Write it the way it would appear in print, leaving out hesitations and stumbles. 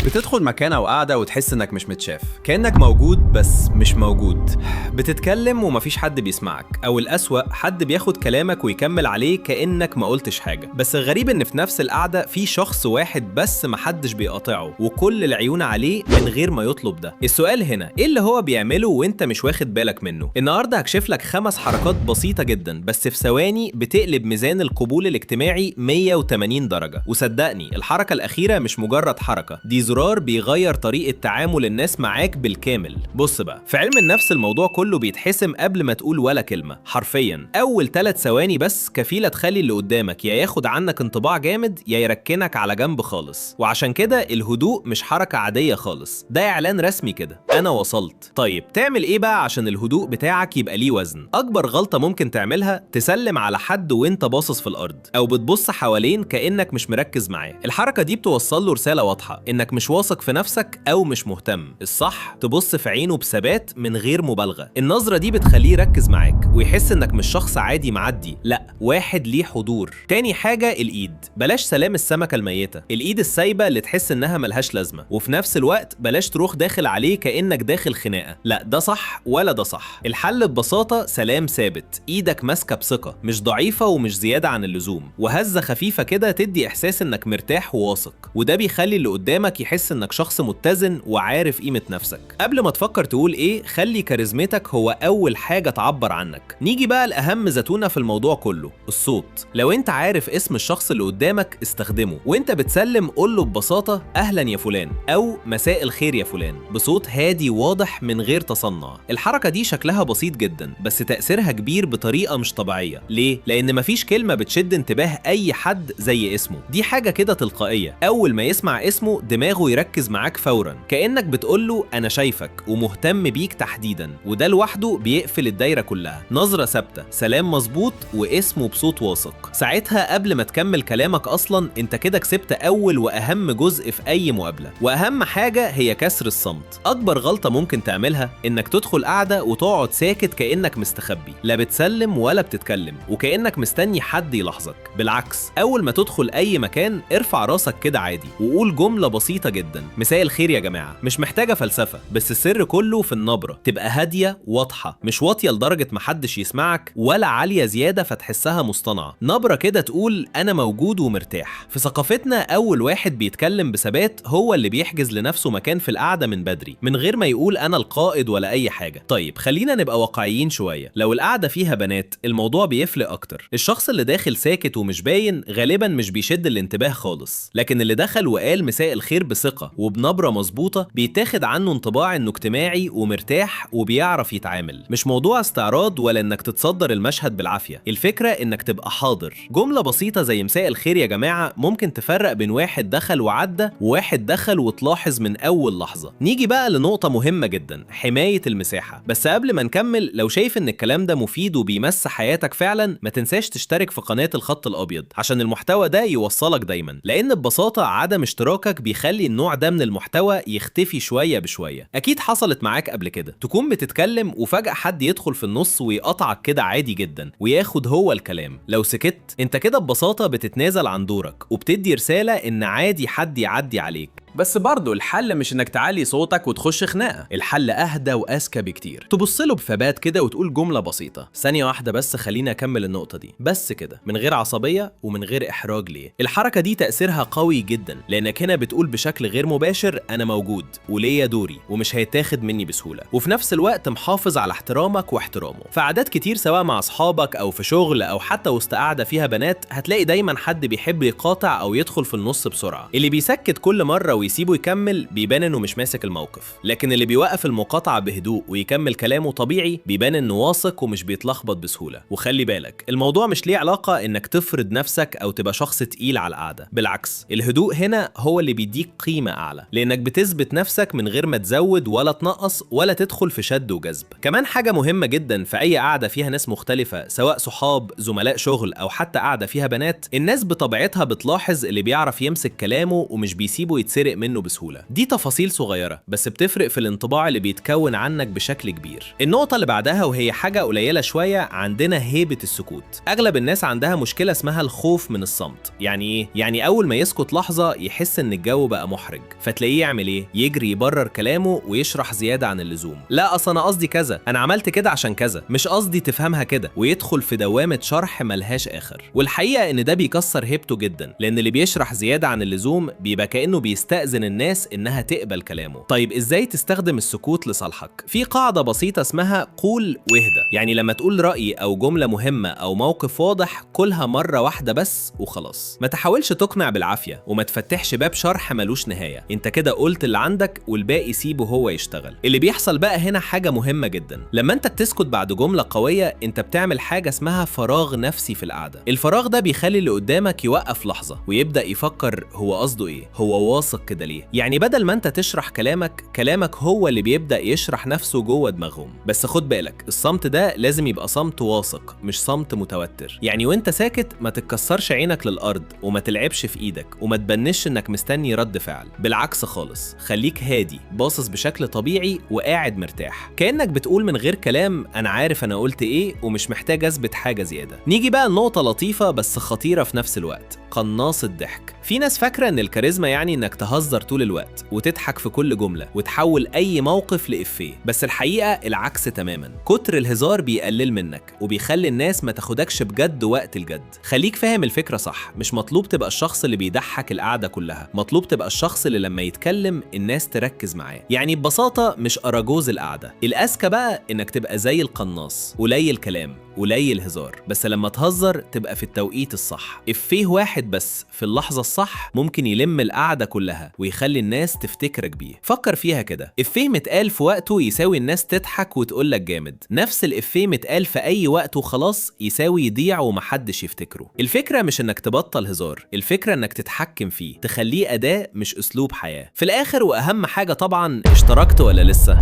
بتدخل مكان او قاعدة وتحس انك مش متشاف، كانك موجود بس مش موجود. بتتكلم ومفيش حد بيسمعك، او الاسوأ حد بياخد كلامك ويكمل عليه كانك ما قلتش حاجة. بس الغريب ان في نفس القعدة في شخص واحد بس محدش بيقاطعه وكل العيون عليه من غير ما يطلب ده. السؤال هنا ايه اللي هو بيعمله وانت مش واخد بالك منه؟ النهارده هكشف لك 5 حركات بسيطة جدا بس في ثواني بتقلب ميزان القبول الاجتماعي 180 درجه. وصدقني الحركة الاخيرة مش مجرد حركة، دي زرار بيغير طريقة تعامل الناس معاك بالكامل. بص بقى، في علم النفس الموضوع كله بيتحسم قبل ما تقول ولا كلمة. حرفيا أول 3 ثواني بس كفيلة تخلي اللي قدامك يا ياخد عنك انطباع جامد يا يركنك على جنب خالص. وعشان كده الهدوء مش حركة عادية خالص، ده إعلان رسمي كده، أنا وصلت. طيب تعمل إيه بقى عشان الهدوء بتاعك يبقى ليه وزن؟ أكبر غلطة ممكن تعملها تسلم على حد وانت باصص في الأرض أو بتبص حوالين كأنك مش مركز معاه. الحركة دي بتوصل له رسالة واضحة إنك مش واثق في نفسك أو مش مهتم. الصح تبص في عينه بثبات من غير مبالغة. النظرة دي بتخليه يركز معاك ويحس إنك مش شخص عادي معدي، لا، واحد ليه حضور. تاني حاجة الإيد، بلاش سلام السمكة الميتة، الإيد السايبة اللي تحس إنها ملهاش لازمة. وفي نفس الوقت بلاش تروح داخل عليه كأنك داخل خناقة، لا ده صح ولا ده صح. الحل ببساطة سلام ثابت، إيدك ماسكة بثقة، مش ضعيفة ومش زيادة عن اللزوم، وهزة خفيفة كده تدي إحساس إنك مرتاح وواثق، وده بيخلي اللي قدامك يحس انك شخص متزن وعارف قيمة نفسك. قبل ما تفكر تقول ايه، خلي كاريزمتك هو اول حاجة تعبر عنك. نيجي بقى لأهم زتونة في الموضوع كله، الصوت. لو انت عارف اسم الشخص اللي قدامك استخدمه، وانت بتسلم قول له ببساطة اهلا يا فلان او مساء الخير يا فلان، بصوت هادي واضح من غير تصنع. الحركة دي شكلها بسيط جدا بس تأثيرها كبير بطريقة مش طبيعية. ليه؟ لأن مفيش كلمة بتشد انتباه اي حد زي اسمه، دي حاجة كده تلقائية. اول ما يسمع اسمه دماغه يركز معاك فورا، كأنك بتقوله أنا شايفك ومهتم بيك تحديدا، وده لوحده بيقفل الدايرة كلها. نظرة ثابتة، سلام مظبوط، واسمه بصوت واثق. ساعتها قبل ما تكمل كلامك أصلا أنت كده كسبت أول وأهم جزء في أي مقابلة. وأهم حاجة هي كسر الصمت. أكبر غلطة ممكن تعملها إنك تدخل قعدة وتقعد ساكت كأنك مستخبي، لا بتسلم ولا بتتكلم، وكأنك مستني حد يلاحظك. بالعكس، أول ما تدخل أي مكان ارفع راسك كده عادي وقول جملة بسيطة جدا، مساء الخير يا جماعة. مش محتاجة فلسفة، بس السر كله في النبرة، تبقى هادية واضحة، مش واطية لدرجة محدش يسمعك ولا عالية زيادة فتحسها مصطنعة. نبرة كده تقول أنا موجود ومرتاح. في ثقافتنا أول واحد بيتكلم بثبات هو اللي بيحجز لنفسه مكان في القعدة من بدري، من غير ما يقول أنا القائد ولا أي حاجة. طيب خلينا نبقى واقعيين شوية، لو القعدة فيها بنات الموضوع بيفلق أكتر. الشخص اللي داخل ساكت ومش باين غالبا مش بيشد الانتباه خالص، لكن اللي دخل وقال مساء الخير بثقة وبنبرة مظبوطة بيتاخد عنه انطباع انه اجتماعي ومرتاح وبيعرف يتعامل. مش موضوع استعراض ولا انك تتصدر المشهد بالعافية، الفكرة انك تبقى حاضر. جملة بسيطة زي مساء الخير يا جماعة ممكن تفرق بين واحد دخل وعدى وواحد دخل وتلاحظ من اول لحظة. نيجي بقى لنقطة مهمة جدا، حماية المساحة. بس قبل ما نكمل، لو شايف ان الكلام ده مفيد وبيمس حياتك فعلا، ما تنساش تشترك في قناة الخط الابيض عشان المحتوى ده يوصلك دايما، لان ببساطة عدم اشتراكك بيخلي النوع ده من المحتوى يختفي شوية بشوية. أكيد حصلت معاك قبل كده، تكون بتتكلم وفجأة حد يدخل في النص ويقطعك كده عادي جدا وياخد هو الكلام. لو سكت انت كده ببساطة بتتنازل عن دورك وبتدي رسالة ان عادي حد يعدي عليك. بس برضه الحل مش انك تعلي صوتك وتخش خناقه، الحل اهدى واذكى بكتير. تبص له بثبات كده وتقول جملة بسيطة، ثانية واحدة بس خليني اكمل النقطة دي، بس كده، من غير عصبية ومن غير احراج. ليه؟ الحركة دي تاثيرها قوي جدا، لانك هنا بتقول بشكل غير مباشر انا موجود وليا دوري ومش هيتاخد مني بسهولة، وفي نفس الوقت محافظ على احترامك واحترامه. في عادات كتير سواء مع اصحابك او في شغل او حتى وسط قعدة فيها بنات، هتلاقي دايما حد بيحب يقاطع او يدخل في النص بسرعة. اللي بيسكت كل مرة ويسيبه يكمل بيبان انه مش ماسك الموقف، لكن اللي بيوقف المقاطعة بهدوء ويكمل كلامه طبيعي بيبان انه واثق ومش بيتلخبط بسهولة. وخلي بالك، الموضوع مش ليه علاقة انك تفرض نفسك او تبقى شخص تقيل على القعدة، بالعكس الهدوء هنا هو اللي بيديك قيمة اعلى، لانك بتثبت نفسك من غير ما تزود ولا تنقص ولا تدخل في شد وجذب. كمان حاجة مهمة جدا في اي قعدة فيها ناس مختلفة، سواء صحاب، زملاء شغل، او حتى قعدة فيها بنات، الناس بطبيعتها بتلاحظ اللي بيعرف يمسك كلامه ومش بيسيبه يتسرق تتسرق منه بسهولة. دي تفاصيل صغيرة بس بتفرق في الانطباع اللي بيتكون عنك بشكل كبير. النقطة اللي بعدها وهي حاجة قليلة شوية، عندنا هيبة السكوت. أغلب الناس عندها مشكلة اسمها الخوف من الصمت. يعني إيه؟ يعني أول ما يسكت لحظة يحس إن الجو بقى محرج، فتلاقيه يعمل إيه؟ يجري يبرر كلامه ويشرح زيادة عن اللزوم. لا أصل أنا قصدي كذا، أنا عملت كده عشان كذا، مش قصدي تفهمها كده، ويدخل في دوامة شرح ملهاش آخر. والحقيقة إن ده بيكسر هيبته جدا، لأن اللي بيشرح زيادة عن اللزوم بيبقى كأنه بيستأذن الناس إنها تقبل كلامه. طيب إزاي تستخدم السكوت لصالحك؟ في قاعدة بسيطة اسمها قول واهدى. يعني لما تقول رأي أو جملة مهمة أو موقف واضح قولها مرة واحدة بس وخلاص. ما تحاولش تقنع بالعافية، وما تفتحش باب شرح ملوش نهاية. انت كده قلت اللي عندك والباقي سيبه هو يشتغل. اللي بيحصل بقى هنا حاجة مهمة جدا، لما انت بتسكت بعد جملة قوية انت بتعمل حاجة اسمها فراغ نفسي في القعدة. الفراغ ده بيخلي اللي قدامك يوقف لحظة ويبدأ يفكر هو قصده ايه، هو واثق كده ليه. يعني بدل ما انت تشرح كلامك، كلامك هو اللي بيبدأ يشرح نفسه جوه دماغهم. بس خد بالك، الصمت ده لازم يبقى صمت واثق مش صمت متوتر. يعني وانت ساكت ما تتكسرش عينك للأرض، وما تلعبش في ايدك، وما تبنش انك مستني رد فعل. بالعكس خالص، خليك هادي، باصص بشكل طبيعي وقاعد مرتاح، كأنك بتقول من غير كلام انا عارف انا قلت ايه ومش محتاج اثبت حاجة زيادة. نيجي بقى لنقطة لطيفة بس خطيرة في نفس الوقت، قناص الضحك. في ناس فاكرة ان الكاريزما يعني انك تهزر طول الوقت وتضحك في كل جملة وتحول اي موقف لإفيه، بس الحقيقة العكس تماما. كتر الهزار بيقلل منك وبيخلي الناس ما تاخدكش بجد وقت الجد. خليك فاهم الفكرة صح، مش مطلوب تبقى الشخص اللي بيضحك القعدة كلها، مطلوب تبقى الشخص اللي لما يتكلم الناس تركز معاه. يعني ببساطة مش أراجوز القعدة. الأذكى بقى انك تبقى زي القناص، قليل كلام قليل هزار، بس لما تهزر تبقى في التوقيت الصح. إفيه واحد بس في اللحظة الصح ممكن يلم القعدة كلها ويخلي الناس تفتكرك بيه. فكر فيها كده، إفيه متقال في وقته يساوي الناس تضحك وتقولك جامد، نفس الإفيه متقال في أي وقت وخلاص يساوي يضيع ومحدش يفتكره. الفكرة مش إنك تبطل هزار، الفكرة إنك تتحكم فيه، تخليه أداة مش أسلوب حياة. في الآخر وأهم حاجة طبعا، اشتركت ولا لسه؟